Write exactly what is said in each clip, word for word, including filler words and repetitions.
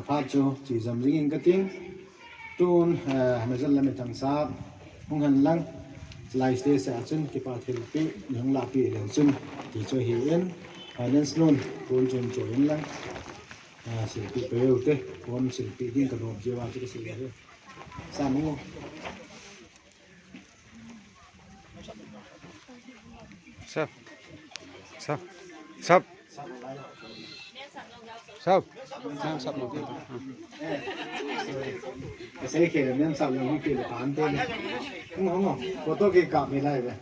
Phat chu chejom jing in kating. Tun, eh, Major Lamithang Sap hung hen lang, chulai stage a chun kipa thilpeh nahung lahpeh leu chun, ti chu ahin, finance loan, tun chun chu hin lang, eh, silpeh peh u te, tun silpeh ding kanom jeh uva chu kasei ahi. Sa mo. Sap. Sap. Sap. Sap. Sap. Sap. Kasei kei le, mem sap le, hung kei le, kan te le. Hung, hung, hung. Photo kei kap me lai le.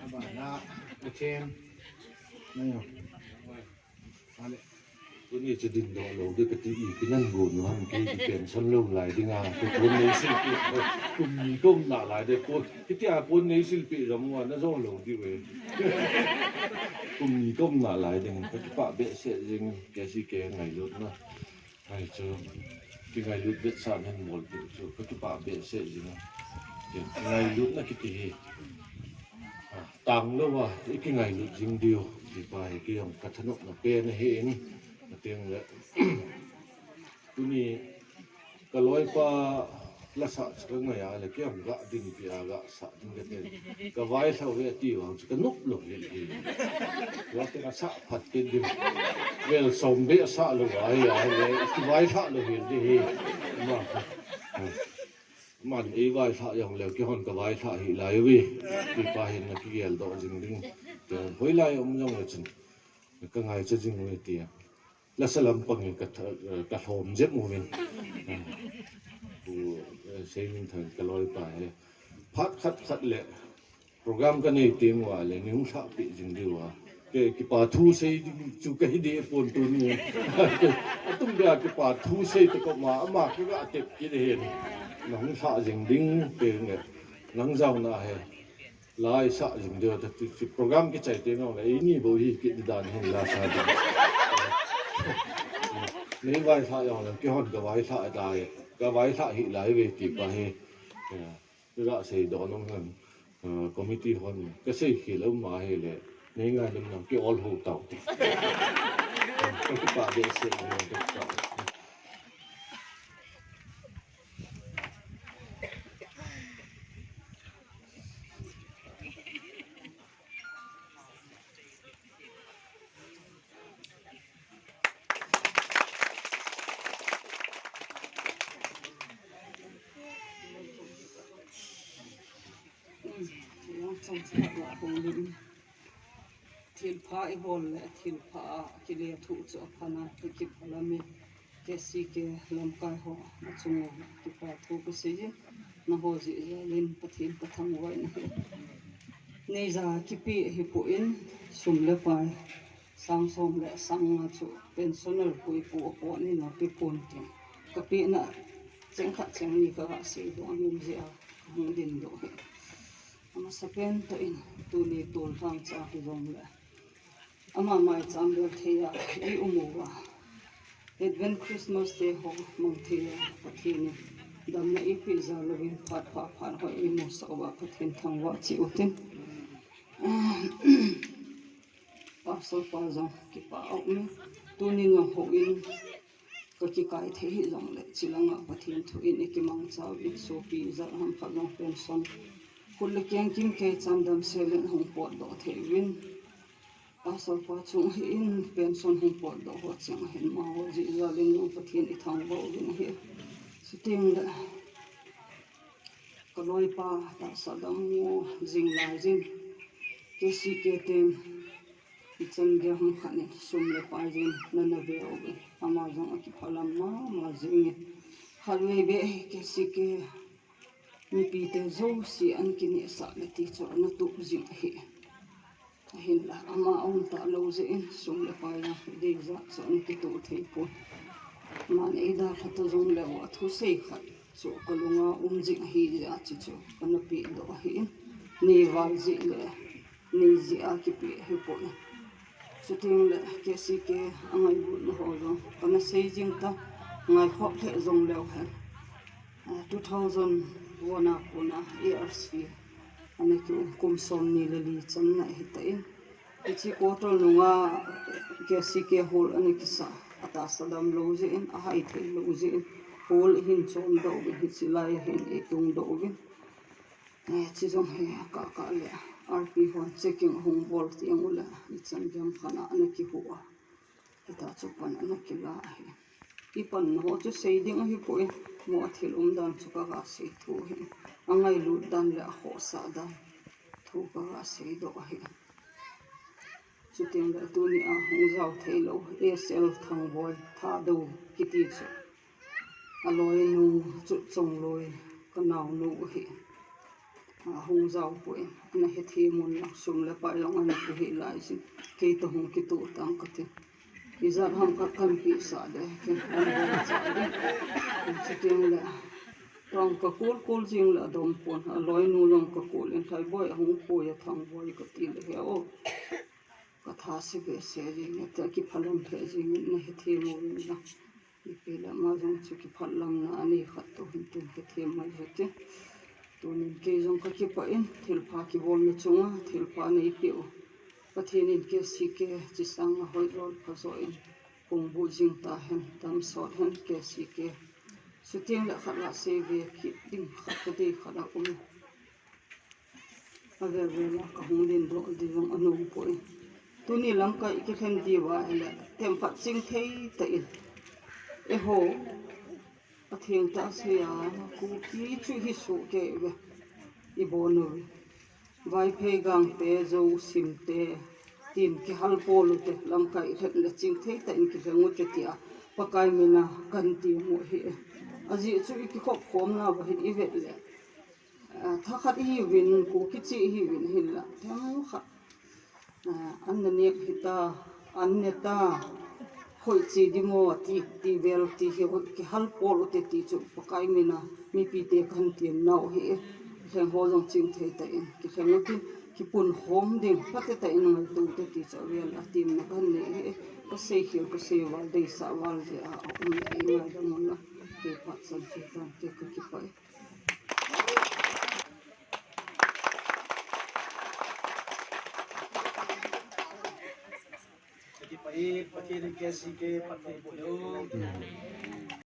Abana, Pathen. Nayo. Ale. Tuni chu dindoh lou ding kati, ipi nan gon u ham, kei kipension lou lai dinga, kei pon neisilpeh, kum ni kaum nalai ding pon, hitia pon neisilpeh jong uva najo lou diu ve. Kum ni kaum nalai ding, kakipah behseh jing, kei si kei ngailutna. Ai chu, kingailut vetsahna hin bol peh chu, kakipah behseh jing. Kingailutna kiti hi. Ah, tang louva, ikingailut jing diu, ti pa hi kei jong kathanopna pen ahin, ateng le, tuni kaloipa lasah chu kangai a le, kei jong ga dinpi a gasah ding kati. Kavailhah uve ati vang chu kanop lou hel hi. Tua teng asah phat kit ding. Vel som beh asah lou ahi a le, kivailhah lou hel ding hi. Ma. Man eivailhah jong leu, keihon kavailhah hih lai uve. Ti pa hin nakigeldoh jing ding. Hoilai um jong le chun, kangaicha jing uve tia. Lasa lampang in ka tha-, eh, kalhom jep uvin. Eh, Pu, eh, Seiminthang kaloipa hi. Phat khat khat le program kanei teng uva le, nei hung lhahpeh jing diu a. Kei kipa thu sei ding chu kahi deh pon tuni. Atum beh a kipa thu sei tokoma, ama kaga tep kit ahin. Nahung lhah jing ding teng le, nang jaona hi. Lai sah jing diu, ta chu, chu program kichai teng le, eini bou hi kiti dan hin la sa ding. Nei vailhah jong le, keihon kavailhah tai, kavailhah hih lai uve ti pa hi. Eh, kaga seidoh nom hen, eh, committee hon, kasei khel lou ma hile, nei ngaidam nang, kiol ho tau te. Kakipah behseh, kakipah. Thilpha ibol le thilpha a kile thu chu apha na, kipah lam e. K C K lamkai ho achung uva kipa thu kasei e, naho jeh jalin Pathen kathangvah in ahi. Neija kipe ahipon sum le pai sang som le sang nga chu pensioner pu ipu apo ni na pe pon tin. Kapehna cheng khat cheng ni kaga seidoh nom jeh a kahung dindoh ahi. Amasapen tah in tuni tolhang cha kijong le ama maicham bel thei a i um uva, Advent Christmas te ho mang thei a Pathen in damna eipeh jal uvin phat pha phat ho eimusah uva Pathen thangvah cheh utin. Pastor pa jong kipa aum e. Tuni nahou in kakikai thei hih jongle, chilanga Pathen thu in ikimangcha uvin, sopi ijat ham khat jong pension khut le keng kimkei chan damsel in hung potdoh thei uvin. Pastor pa chung ahin pension hung potdoh ho cheng ahin, amaho jeh jalin jong Pathen ithangvah uvin ahi. Chuteng le kaloipa tahsa dang mu jing laijin, K C K ten ichan gei ham khat in sum le pai jin nana ve uvin, ama jong akipah lam mama jing e. Khatvei beh hi K C K mipite jouse ahin kinehsah le ti chu ana tup jing ahi. Ahinla ama aum talou jeh in sum le pai a deijat chu ana kitoh thei pon. Aman eidalha ta jongle, athusei khat chu kalunga um jing ahi jeh a chu chu kana pehdoh ahin, neival jeh le nei jeh a kipeh ahipoi. Chuteng le K C K angailutna ho jong kana Sei jing ta, ngaikhop lheh jong leu hen. Ah, two thousand one a kona A R C ana kium kum somni le li channa ahitan. Hiche quarter nunga K C K hall ana kisah, atahsa damlou jeh in, ahai theilou jeh in, hall ahin chondoh uvin, hiche lai ahin itungdoh uvin. Eh, hiche jong hi akah kah le R P hon checking ahung bol teng uleh, ichan gei khat a ana kihu a, hita chu pan ana kila ahi. Ipanna ho chu sei ding ahipoi, mo athil umdan chu kaga sei thu ahi. Angailut dan le akhohsah dan thu kaga seidoh ahi. Chuteng le tuni a hung jao theilou S L Thangboi Thadou kiti chu, aloinu chu Chongloi, kanaonu ahi. Ahung jaopoi, ana hethem un lang, sum le pai jong ana pe hih laijin, kei toh hung kitoh tang kati. Ijat ham khat kanpeh sah ding, ken kanpeh sah ding. Chuteng le, tong kakol kol jing le adom pon, aloinu jong kakol in, Thangboi ahung poi a, Thangboi kati le, he o, katha se behseh jeng e, tia kiphalam lheh jeng in, nahethem uvin lang. Ipi le ama jong chu kiphalamna anei khat toh hin tun hethem mai hite. Tunin kei jong kakipah in, thilpha kibolna chunga thilpha neipeh u Pathen in K C K chesanga hoilou phajo in pungbuh jing tahen, damsot hen K C K. Chuteng le khat la seive kit ding khat kadei khat aum e. Avel vel a kahung lendoh ding jong anom poi. Tuni lamkai ikilhen diuva ahile, themkhat chingthei tah in, eiho, athengtah seiya, Kuki chu hisoh kei uve, ibon uve. Vaiphei, Gangte, Zo, Simte, tin kihal pol ute, lamkai ilhen le chingthei tah in kilheng ute tia Pakai mina kahin tem u ahi. Ajeh chu ikikhop khomnauva hin ivet le, ah, thakhat ihiuvin, Kuki cheh ihiuvin, hinla themkhat, ah, an naneh hita, an neta, hoiche ding o ti, ti vel ti hi kihal pol ute ti chu Pakai mina mipite kahin temnau ahi. Lheng ho jong chingthei tah in kilheng utin, kipunkhom ding phatetah in ngaito ute ti chu avel a temna kahin nei ahi. Kasei khel, kasei val, deisah val jeh a aum e, eingaidam un lang. Kei phat chan chu tante, kakipah e. Kakipah e, Pathen in K C K phatthei boh hen.